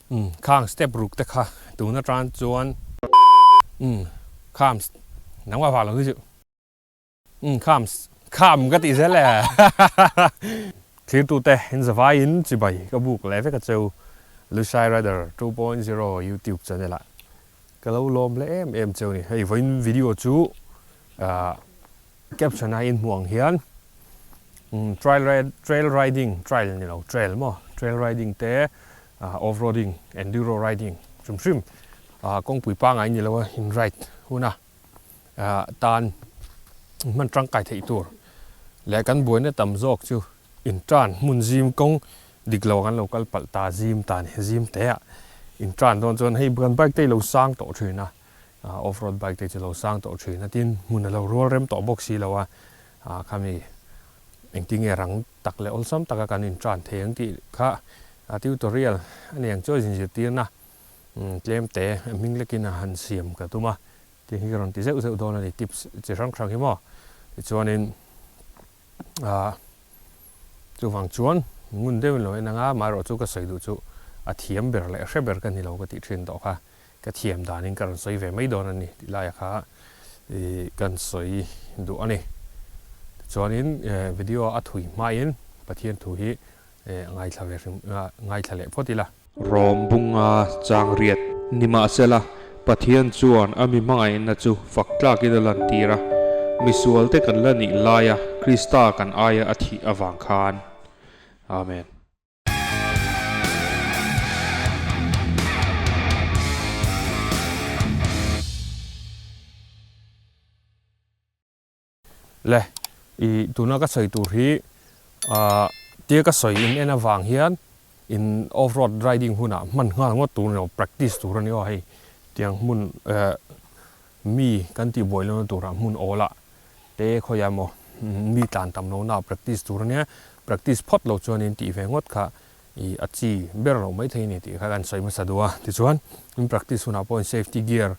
Umm khang step ruk te kha tun atang chuan umm kham nangmah vang lo hi chu umm kham kham ka tih zel e Thirtute in zavaiin chibai ka buk leh vek a cheu Lushai Rider 2.0 YouTube channel ah ka lo lawm leh em em cheu ni. Hei vawiin video chu ah Caption a inhmuh ang hian trail ride trail riding trail ni lo trail maw trail riding te off roading enduro riding hrim hrim kawngpui pangngai ni lo a in ride huna tan hman tangkai theih tur leh kan buaina tam zawk chu in tan hmun zim kawng dik lo kan lo kal palh ta zim ta ni zim te ah in tan dawn chuan hei kan bike te hi lo sang tawh thin a. Off road bike te chu lo sang tawh thin a, tin hmun a lo rual rem tawh bawk si lo a, khami engtinge rang tak leh awlsam taka kan in tan thei ang tih kha tutorial a ni ang chu a inzirtirna tlem te hming lekin a han siam ka tum a, tin hi ka rawn ti zeuh zeuh dawn a ni tips chi hrang hrang hi maw tichuanin chuvang chuan ngun deuhin lo en anga amaherawhchu ka sawi duh chu a thiam ber leh hre ber ka ni lo ka tih thin tawh kha. Ka thiam danin ka rawn sawi ve mai dawn a ni tih laia kha ih kan sawi duh a ni. Tichuanin video a thui hmain Pathian thu hi ngaithla ve hrim ngaithla leh phawt ila. Rawm bunga chang riat. Nimahsela, Pathian chuan a mi hmangaihna chu fak tlakin a lantir a, misualte kan la nih laia Krista kan aia a thih avang khan. Amen. Le, i tuna ka sawi tur hi ah tia ka sawi in en avang hian in off road riding hunah hman nghal ngawt tur a ni lo, practice tur a ni aw hei tiang hmun eh mi kan tih buai lohna turah hmun awl ah te khawiah emaw mi tlan tam lohna practice tur ania, practice phawt lo chuanin tih ve ngawt kha ih a chi ber lo maithei a ni tih kha kan sawi hmasa duh a. Tichuan in practice hunah pawhin safety gear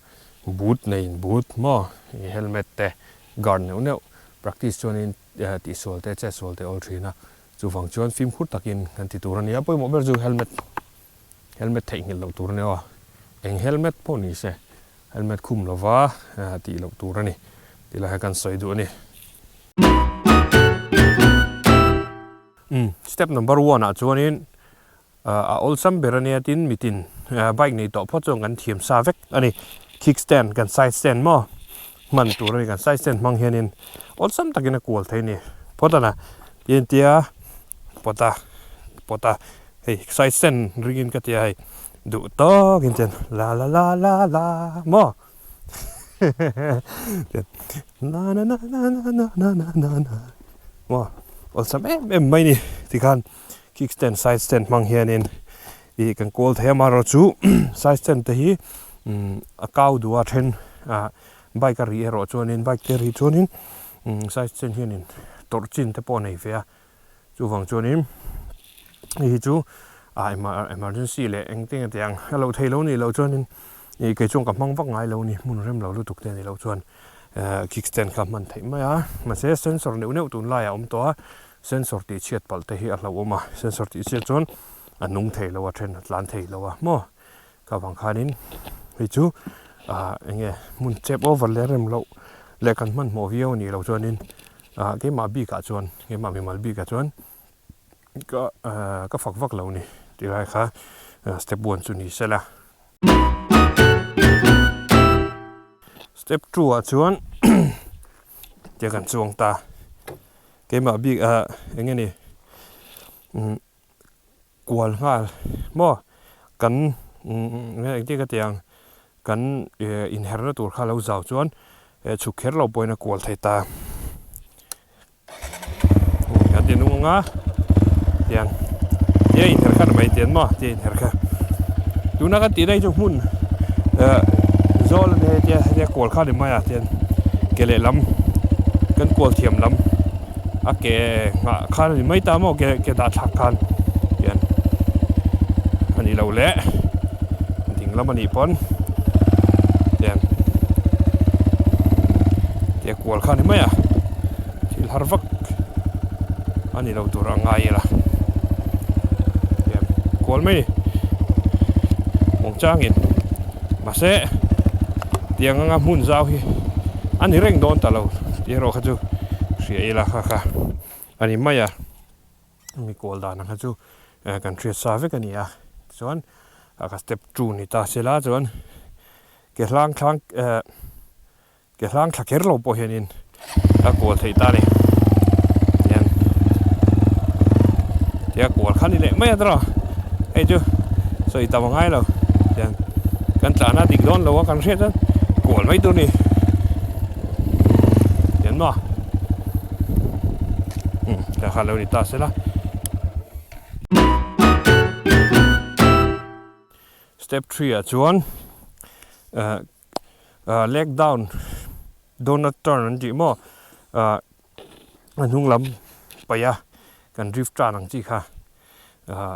boot neiin boot maw ih helmet te guard neuh neuh practice chuanin tihsual te chetsual te awl thin a, chuvang chuan fimkhur takin kan ti tur a ni a, pawimawh ber chu helmet helmet theihnghilh loh tur a ni aw, eng helmet pawh ni se. Helmet khum lova tih loh tur a ni tih lai kha kan sawi duh a ni. Umm step number one ah chuanin a awlsam ber a nia tin mitin bike nei tawh phawt chuan kan thiam sa vek a ni. Kick stand kan side stand maw hman tur a ni kan side stand hmang hianin awlsam takin a kual thei a ni. Phawt a na tin tia pawt a pawt a hei side stand ringin ka ti a hei. Duh tawkin chuan la la la la la maw na na na na na na na na na na maw awlsam em em mai ni tikhan kick stand side stand hmang hianin ih kan kawl thei a amaherawhchu side stand te hi a kau duh a then ah bike a ri erawh chuanin bike te ri chuanin side stand hianin tawrh chin te pawh a nei ve a. Chuvang chuanin hei hi chu ah emergency leh engtin nge tiang a lo theih lo nih loh chuanin ih kei chuan ka hmang vak ngai lo a ni hmun rem lo lutuk te a nih loh chuan eh kick stand kha hman theih mai a mahse sensor neuh neuh tunlaiah a awm tawh a sensor tih chhiat palh te hi a hlauhawm a sensor tih chhiat chuan a nung thei lo a then a tlan thei lo a maw ka vang khanin hei chu ah eng nge hmun chep over leh rem loh leh kan hmanhmawh viau a nih loh chuanin. Ah keimah bikah chuan keimah mimal bikah chuan ka ah ka fak vak lo ni tih lai kha step one chu ni sela. Step two ah chuan tia kan chuang ta keimah bik ah eng nge ni umm kual nghal maw kan umm engtin ka tih ang Kan inherna tur kha lo zau chuan chhuk kher lo pawhin a kual thei ta. Kan ti nung anga tiang tia inher kha ni mai tiang maw tia inher kha. Tuna kan tih daih chu hmun zawl a ni hei tia hetia kual kha ni mai a tiang ke lehlam kan kual thiam lam a ke nghah khan a ni mai ta maw ke ke dah thlak khan tiang a nih loh leh. Ding lam a nih pawn tiang tia kual kha a ni mai a thil har vak a ni lo tur a ngai ila tiang kual mai a ni. Muangchangin. Mahse, tiang anga hmun zau hi a ni reng dawn ta lo tih erawh kha chu hria ila kha kha a ni mai a. Mi kual dan ang kha chu kan hriat sa vek a ni a. Tichuan, ka step two ni ta sela chuan ke hlang thlang eh Ke hlang thla kher lo pawh hianin a kual theih ta a ni. Tihian tia kual kha ni leh mai a tawrh a, hei chu sawi tam a ngai lo. Tihian kan tlan a dik dawn lo a kan hriat chuan kual mai tur a ni. Tihian maw umm kha kha lo ni ta sela. Step three ah chuan eh. Leg down donut turn an tih maw ah a hnung lam paih a kan drift tan ang chi kha ah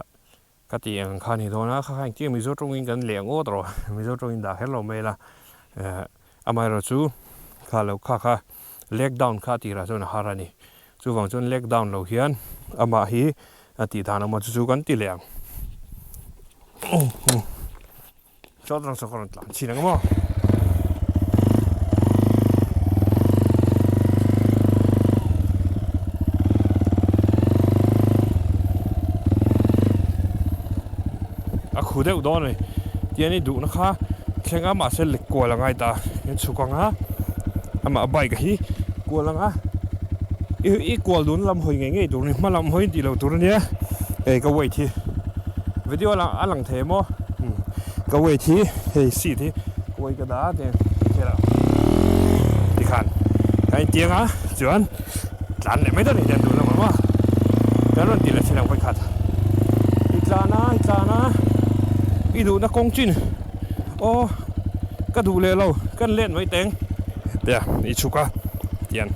ka tih ang kha a ni dawn a kha kha engtin mizo tawngin kan leh ang awt rawh mizo tawngin dah kher lo mai ila eh amaherawh chu kha lo kha kha leg down kha a tirah chuan a har a ni chuvang chuan leg down lo hian amah hi a tih dan awm a chu chu kan ti leh ang. Short rang sawkar an tlan chin ang maw? A khu deuh dawn a ni. Tian i duhna kha thleng a mahse lek kual a ngai ta. Hian chhuk ang a, amah bike hi kual ang a, i kual dun lam hawi ngei ngei tur a ni. Hma lam hawi tih loh tur a nia. Hei ka weight hi video a lang thei maw? Ka weight hi hei seat hi ka weight ka dah a tiang thil ah tikhan ka intiang a chuan tlan leh mai dawn a ni tiang duh lamah maw kan rawn tih leh thin ang vawikhat i tlan a i tlan a i duhna kawng chin aw ka duh leh lo kan let mai teng tia i chhuk a tiang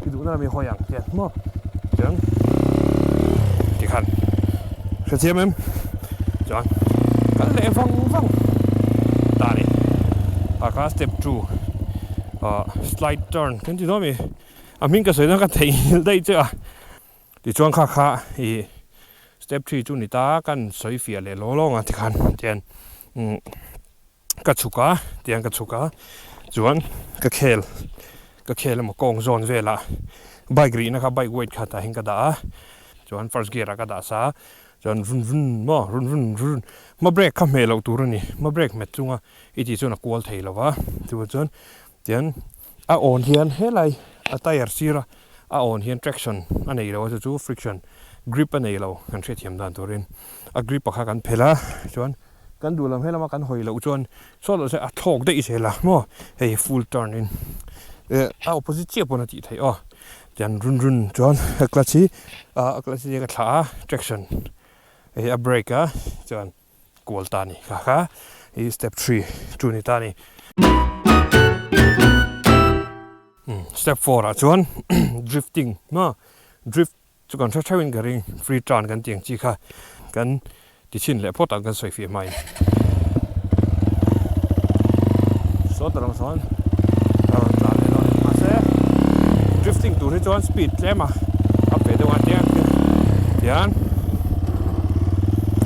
i duhna lam i hawi ang tiang maw chuan tikhan hrethiam em. Chuan kal leh vang vang ta a ni. Ah kha step two ah slide turn kan ti dawn a mi a hming ka sawi dawn ka theihnghilh daih che a tichuan kha kha ih step three chu ni ta kan sawi fiah leh lawng lawng a tikhan tian umm ka chhuk a tiang ka chhuk a chuan ka khel ka khel emaw kawng zawn velah bike rihna kha bike weight kha tah hian ka dah a chuan first gear ah ka dah sa a chuan run run maw run run run hma brake kha hmeh loh tur a ni hma brake hmet chunga i tih chuan a kual thei lo va chuvang chuan tian a awn hian helai a tyre sir a a awn hian traction a nei lo a chu chu friction grip a nei lo kan hriatthiam dan turin a grip a kha kan phelh a chuan. Kan duh lam helama kan hawi loh chuan saw loh se a thlawk daih zel a maw hei full turn in eh a opposite chiah pawn a tih theih aw tian run run chuan a clutch hi a clutch hi ka thlah a traction hei a brake a chuan kual ta a ni kha kha hi step three chu ni ta a ni. Step four ah chuan drifting maw drift. Chu kan hre theuhin ka ring, free turn kan tih ang chi kha kan ti chhin leh phawt ang kan sawi fih hmain. Saw ta rang sawn a rawn tlan leh dawn a ni. Mahse drifting tur hi chuan speed tlem a up ve deuh a tiang tian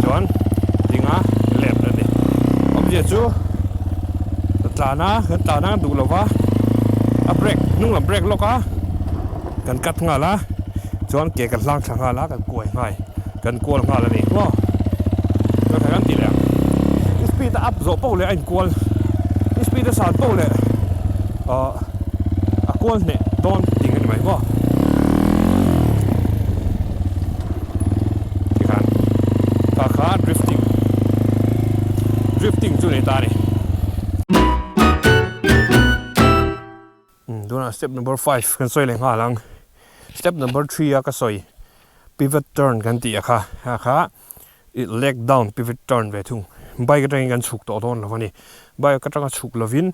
chuan ding a let a ni. Awmzia chu ka tlan a kan tlan a duh lova a brake hnung lam brake lawk a. Kan cut nghal a, chuan ke kan hlang thla nghal a, kan kuai nghai, kan kual nghal a ni maw. Chuan kha kan ti leh ang, i speed a up zawh poh leh a inkual, i speed a san poh leh ahh a kual hneh dawn ting a ni mai maw. Tikhan kha kha drifting, drifting chu nei ta a ni. Tunah step number five kan sawi leh nghal ang. Step number three a ka sawi pivot turn kan tih a kha a kha ih leg down pivot turn ve thung. Bike atangin kan chhuk tawh dawn lo a ni. Bike atanga chhuk lovin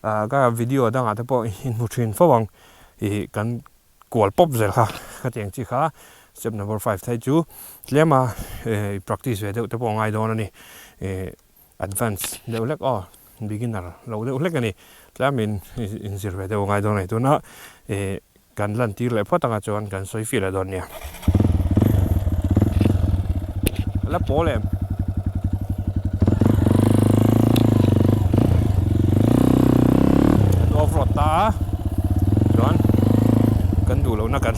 ah ka video dangah te pawh inhmu thin fo ang ih kan kual pawp zel kha khatiang chi kha step number five phei chu tlem a ih practice ve deuh te pawh a ngai dawn a ni ih. Advance deuh hlek aw, beginner lo deuh hlek a ni. Tlamin inzir ve deuh a ngai dawn a ni. Tuna ih kan lantir leh phawt anga chuan kan sawi fih leh dawn nia. A la pawl em?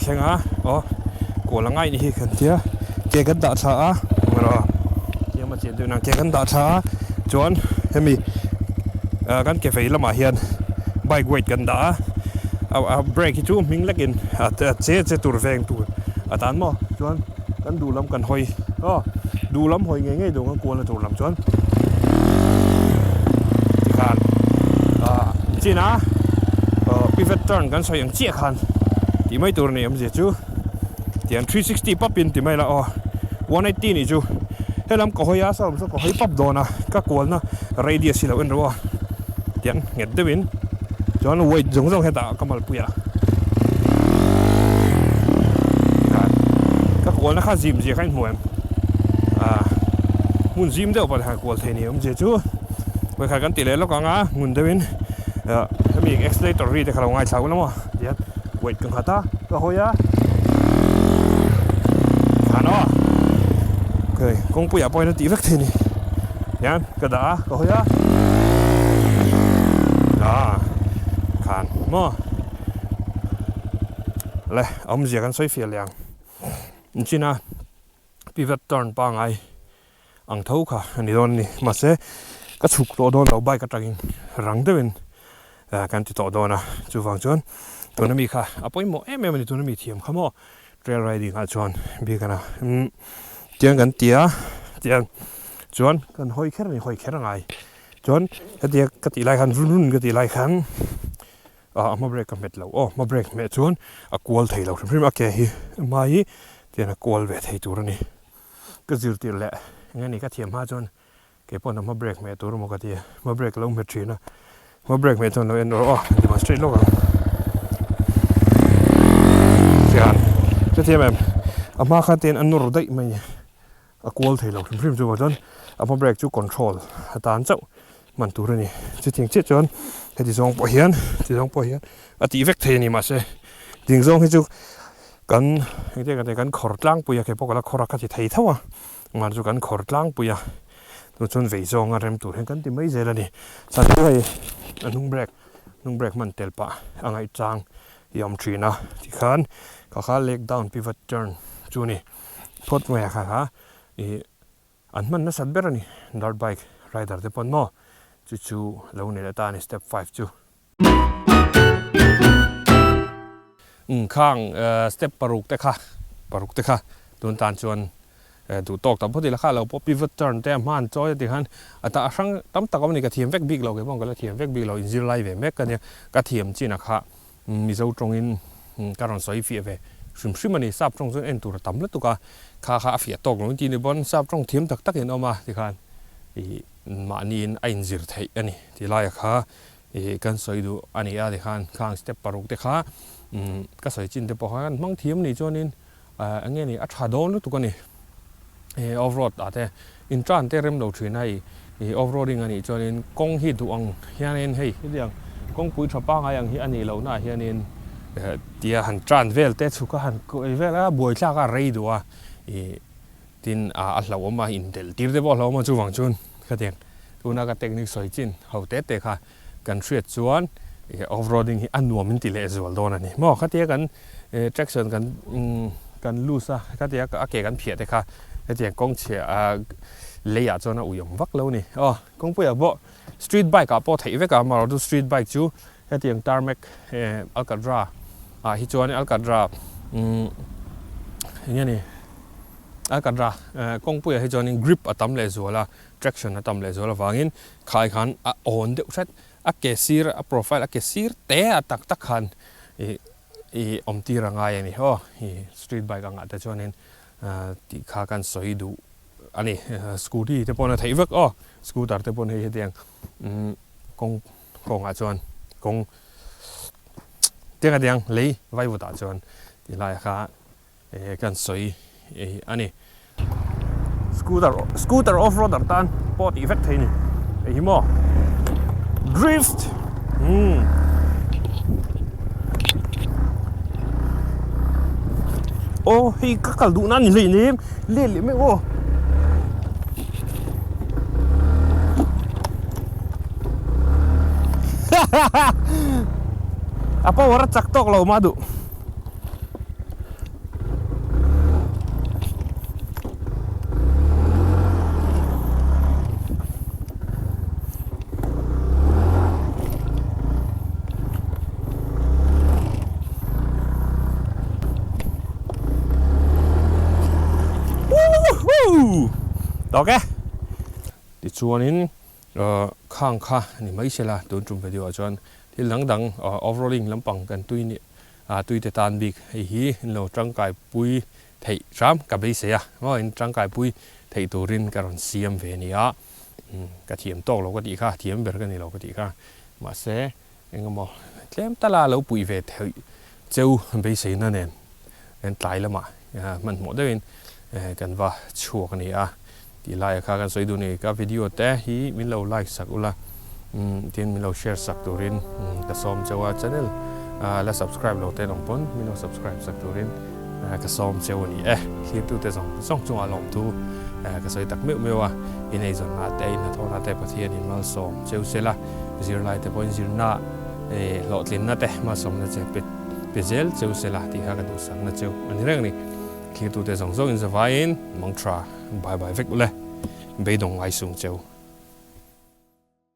thleng a aw kual a ngai ni hi kan tia ke kan dah thla a erawh tlem a chian deuh nang ke kan dah thla a chuan hemi ah kan ke vei lamah hian bike weight kan dah a a brake hi chu hming lek in a che che tur veng tur a tan maw chuan kan duh lam kan hawi aw duh lam hawi ngei ngei duh kan kual na tur lam chuan tikhan ah chin a pivot turn kan sawi ang chiah khan tih mai tur a ni awmzia chu tiang 360 pap in ti mai la aw 180 nih chu helam ka hawi a saw lam saw ka hawi pap dawn a ka kualna radius hi lo en ro a tiang nghet deuh in chuan weight zawng zawng hetah ka malpui a tikhan ka kualna kha zim zia kha in hmu em ah hmun zim deuh pawh han kual thei ni awmzia chu vawikhat kan ti leh lawk ang a hmun deuh in ah hemi accelerator ri te kha lo ngaithla ula maw tihian weight ka nghat a ka hawi a tikhan aw hei kawngpuiah pawh hian a tih vek thei a ni tihian ka dah a ka hawi a ah khan maw le awmzia kan sawi fiah leh ang china pivot turn pangai ang tho kha a ni dawn a ni mahse ka chhuk tawh dawn lo bike atangin rang deuhin kan ti tawh dawn a chuvang chuan tuna mi kha a pawimawh em em a ni tuna mi thiam kha maw trail riding ah chuan bik a na umm tiang kan ti a tiang chuan kan hawi kher a ni hawi kher a ngai chuan hetia ka tih lai khan run run ka tih lai khan ah a hma brake ka hmet lo aw hma brake hmeh chuan a kual thei lo hrim hrim a ke hi a hma hi tiang a kual ve thei tur a ni ka zirtir leh eng nge ni ka thiam hma chuan kei pawh hma brake hmeh tur emaw ka ti a hma brake ka lo hmet thin a hma brake hmeh chuan lo en rawh aw demonstrate lawk ang tihian hrethiam em a hma kha te hian a nawr daih mai a a kual thei lo hrim hrim chu chuan a hma brake chu control atan chauh hman tur a ni chutiang chiah chuan heti zawng pawh hian heti zawng pawh hian a tih vek thei a ni mahse ding zawng hi chu kan engtin nge kan khawr tlangpui a kei pawh ka la khawr a ka ti thei tho a engmah chu kan khawr tlangpui a chu chuan vei zawnga rem tur hian kan ti mai zel a ni chhan chu hei a hnung brake hnung brake hman tel pah a ngaihchang hi a awm thin a tikhan ka kha leg down pivot turn chu a ni phawt mai a kha kha ih an hman nasat ber a ni dirt bike rider te pawn maw chu chu lo ni leh ta a ni step five chu. Umm khang step paruk te kha paruk te kha tun tan chuan duh tawk tak phawt ila kha lo pawh pivot turn te a hman chawi a ti khan a tah hrang tam tak awm a ni ka thiam vek bik lo keipawh ka la thiam vek bik lo inzir lai ve mek ka nia ka thiam chin a kha Mizo tawngin ka rawn sawi fiah ve hrim hrim a ni sap tawng chuan en tur a tam lutuk a kha kha a fiah tawk lo tih ni pawn sap tawng thiam tak tak in awm a tikhan ih mahniin a inzir theih a ni tih laia kha Ih kan sawi duh a ni a tikhan khang step paruk te kha umm ka sawi chin te pawh khan hmang thiam ni chuanin ah eng nge ni a tha dawn lutuk a ni. Ih off road ah te in tan te rem lo thin a ih ih off roading a nih chuanin kawng hi duh ang hianin hei hetiang kawngpui tha pangai ang hi a nih loh naah hianin eh tia han tan vel te chhuk a han kawi vel a buaithlak a rei duh a ih Tin, a hlauhawm a, indelh tir te pawh a hlauhawm a, chuvang chuan khatiang tuna ka technique sawi chin ho te te kha kan hriat chuan off roading hi a nuam in ti leh zual dawn a ni maw. Khatia kan traction kan kan loose a, khatia a ke kan phiah te kha hetiang kawng chhia leiah chuan a uiawm vak lo a ni. Aw, kawngpuiah pawh street bike ah pawh theih vek a, amaherawhchu street bike chu Hetiang tarmac Alcatra ah hi chuan Alcatra eng nge ni Alcatra kawngpuiah hi chuanin grip a tam leh zual a, traction a tam leh zual avangin khai khan a awn deuh hret a ke sir a profile a ke sir te a tak tak khan ih ih awm tir a ngai a ni aw ih street bike angah te chuanin tih kha kan sawi duh a ni scooty te paw'n a theih vek aw scooter te paw'n hei hetiang kawng. Kawngah chuan kawng tiang a tiang lei vaivutah chuan ti lai kha kan sawi a ni. Scooter scooter off roader tan pawh tih vek thei a ni. Hei hi maw drift umm. Aw hei ka kal duh nan ni hleinem let leh mai aw. A power a chak tawk lo mah duh. Ok. Tichuanin khang kha ni mai sela tun tum video ah chuan thil dang dang off-roading lampang kan tui ni tui te tan bik hei hi in lo tangkai pui theih hram ka beisei a maw in tangkai pui theih turin ka rawn siam ve a ni a ka thiam tawk lo ka tih kha thiam ber ka ni lo ka tih kha mahse engemaw tlem tala lo puih ve theih cheu beiseina nen kan tlai lamah hmanhmawh deuhin kan va chhuak a ni a tih laia kha kan sawi duh a ni. Ka video te hi min lo like sak ula tin min lo share sak turin ka sawm cheu a, channel la subscribe lo te an awm pawn min lo subscribe sak turin ka sawm cheu a ni e. Thlirtute zawng zawng chungah lawmthu ka sawi tak meuh meuh a, in eizawnna te in hnathawhna te Pathianin malsawm cheu sela, zirlaite pawhin zirna hlawhtlinna te malsawmna che pe pe zel cheu sela tih kha ka duhsakna cheu a ni reng a ni. Thlirtute zawng zawngin zavaiin mantra bye bye vek ule, beidawng ngai sung cheu.